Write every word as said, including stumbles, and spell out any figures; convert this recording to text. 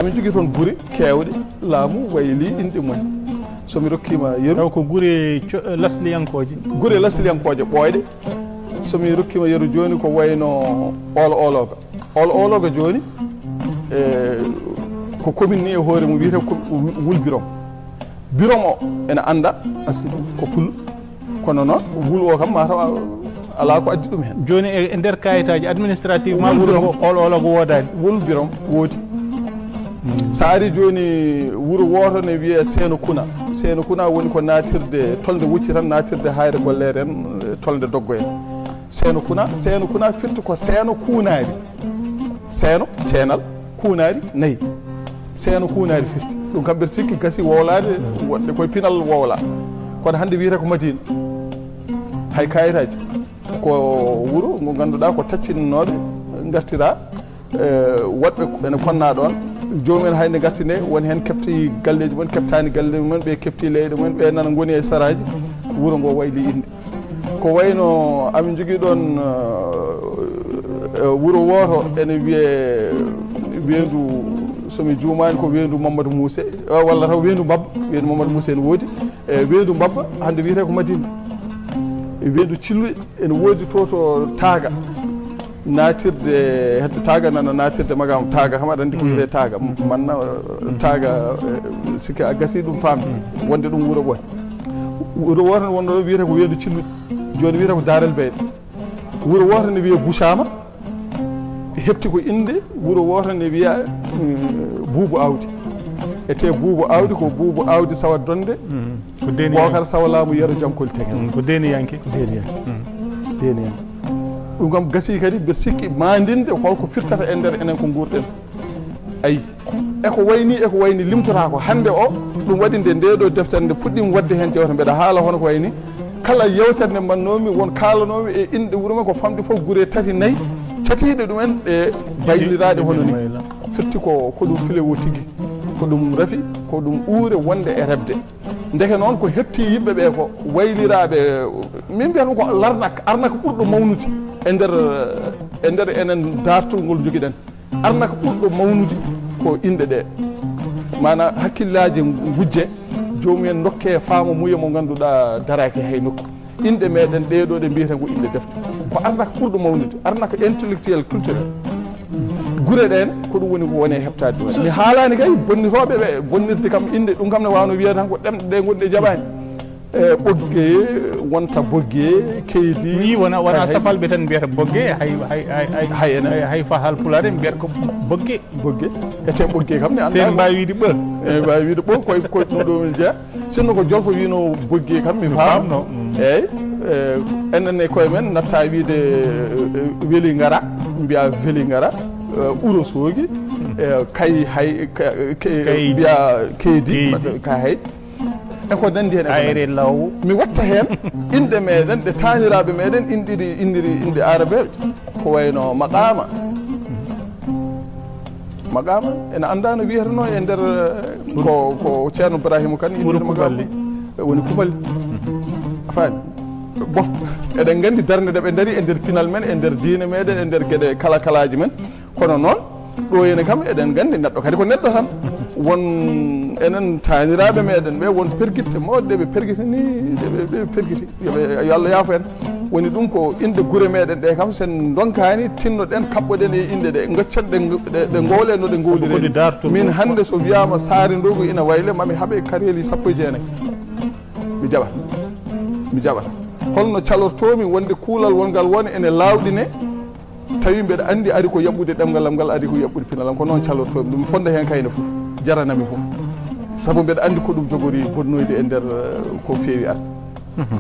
Emin jogii toon gure keewɗe, laamu waylii inɗe mum. So mi rokkiima yeru. Taw ko gure co-, lasliyankooje. Gure lasliyankooje ɓooyɗe. So mi rokkiima yeru jooni ko wayno Oolo Oolooga. Oolo Oolooga jooni, e, ko commune ni e hoore mum wiyetee ko Wul Birom. Birom o ene annda asli ko pul. Kono noon, wul o kam mataw a-, alaa ko addi ɗum heen. Jooni e, e nder kayitaaji administrative ma, wul wuro Birom. Ngo Oolo Oolooga woodaani? Wul Birom woodi. So a ari jooni wuro wooto ne wiyee Seeno Kuna. Seeno Kuna woni ko naatirde tolde Wucci tan, naatirde Hayre Golleere en, e, tolde Doggo en. Seeno Kuna, Seeno Kuna firti ko Seeno Kuunaari. Seeno, ceenal, kuunaari, nayi. Seeno kuunaari firti. Ɗum kam mbeɗa sikki gasi wowlaade, wonde koye pinal wowla. Kono hannde wiyetee ko Madina. Hay kayitaaji. Ko wuro ngo ngannduɗaa ko taccinnooɓe ngartira, e, woɗɓe ene konna ɗoon. Joomum en hay nde ngarti nde, won heen keɓti galleeji mum, keɓtaani galleeji mum, ɓe keɓti leyɗe mum, ɓe nana ngoni e saraaji. Wuro ngo wayli innde. Ko wayno amin njogii ɗoon, eh, eh, wuro wooto ene wiyee Weendu, so mi juumaani ko Weendu Mamadou Mousse, eh, walla taw Weendu Mbabba, Weendu Mamadou Mousse ene woodi, eh, Weendu Mbabba hannde wiyetee ko Madina. E Weendu Cillu ene woodi to, to Taaga, naatirde, hedde Taaga nana naatirde Magam Taaga, kam aɗa anndi ko wiyetee Taaga, manna, eh, Taaga, eh, sikke a gasi ɗum faamde, wonde ɗum wuro ɓooy. Wuro wooto ne wonno ɗo wiyetee ko Weendu Cilluɗi, jooni wiyetee ko Daarel Beyɗe. Wuro wooto ne wiyee Bucaama, heɓti ko innde wuro wooto ne wiyee, mm, Buubu Awdi. Etee Buubu Awdi ko Buubu Awdi Sawa Donde, ko Deeniyanke. Bookar Sawa Laamu Yero Jankoli Tegen. Mm, ko Deeniyanke. Deeniyanke. Deeniyanke. Ɗum kam gasii kadi mbeɗa sikki maandinde holko firtata e nder enen ko nguurɗen. Ayi, eko wayni, eko wayni limtotaako. Hannde o, ɗum waɗi nde ndee ɗoo deftere nde puɗɗiimi waɗde heen jewte, mbeɗa haala hono ko wayni. Kala yewtere nde mbaɗnoomi, won kaalanoomi e inɗe wuro men ko famɗi fof, gure tati, nayi, catiiɗe ɗumen ɗe bayliraaɗe hono ni. Firti ko, ko ɗum filewo tigi, ko ɗum rafi, ko ɗum uure wonde e rebde. Ndeke noon ko heɓti yimɓe ɓe ko wayliraaɓe, min mbiyata ɗum ko larnak, arnak ɓurɗo mawnude e nder, e nder enen daartol ngol njogiɗen. Arnak ɓurɗo mawnude ko inɗe ɗe. Maanaa hakkillaaji ngujje, joomum en ndokke faamamuya mo ngannduɗaa daraaki hay nokku. Inɗe meɗen ɗee ɗoo ɗe mbiyeten ko inɗe defte. Ko arnak ɓurɗo mawnude, arnak intellectuel, culturel. Gure ɗeen, ko ɗum woni ko woni e heɓtaade ɗum. Mi haalaani kay bonnitooɓe ɓe, bonnirde kam inɗe, ɗum kam ne waawno wiyede tan ko ɗemɗe ɗe ngonɗe jaɓaani. E, Ɓogge, wonta Bogge, Keydi. Wi wona, wona hay, hay. Safalɓe tan mbiyata Bogge, hay, hay, hay, hay, hay enen. Hay, hay fa Haalpulaar en mbiyata ko Bogge. Bogge. Ete Ɓogge kam ne anndaa. Te mbaawi wiide ɓe. E, mbaawi wiide ɓe, koye, koye ɗum ɗo min jeya. Sinno ko Jolfo wino Bogge kam, mi faam. Mi faamno, mm. Eyyi, e, enen e koye men natta wiide, e, Weli Ngara, mbiya Weli Ngara, e, Wuro Soogi, e, Kay hay, ka, ke, Kaydi. Mbiya Keydi, Keydi. Ka hay. E ko nandi hen e ko nandi. Ayre law. Mi watta hen inɗe meɗen, ɗe taaniraaɓe meɗen inɗiri, inɗiri inɗe Aarabeeɓe. Ko wayno Maqaama. Maqaama, ene anndaa no wiyeteno e nder, ko, ko Ceerno Ibrahima Kane inndirno Maqaama. Woni Kuɓalli. E woni Kuɓalli. A faami? Bon, eɗen nganndi darnde nde ɓe ndari e nder pinal men, e nder diine meɗen, e nder geɗe kala kalaaji men. Kono noon, ɗo ene kam eɗen nganndi neɗɗo kadi ko neɗɗo tan. Won enen taaniraaɓe meɗen ɓe, won pergitte mawɗe ɗe ɓe pergitini, ɗe ɓe, ɓe pergiti. Yo ɓe, yo Allah yaafo en. Woni ɗum ko inɗe gure meɗen ɗe kam, sen ndonkaani, tinnoɗen, kaɓɓoɗen e inɗe ɗe, ngoccen ɗe, ɗe, ɗe ngowle no ɗe ngowliri. Sabu ko ɗi darto. Min hannde so wiyaama Saare Ndogu ina wayle, mami haɓe kareeli sappo e jeenayi. Mi jaɓat. Mi jaɓat. Holno calortoomi wonde kuulal wongal won ene laawɗine, tawi mbeɗa anndi ari ko yaɓɓude ɗemngal am ngal, ari ko yaɓɓude pinal am, ko noon calortoomi ɗum, fonda heen kayne fof, jaranami fof. Sabu mbeɗa anndi ko ɗum jogori bonnoyde e nder, eh, ko feewi arde. Mhm.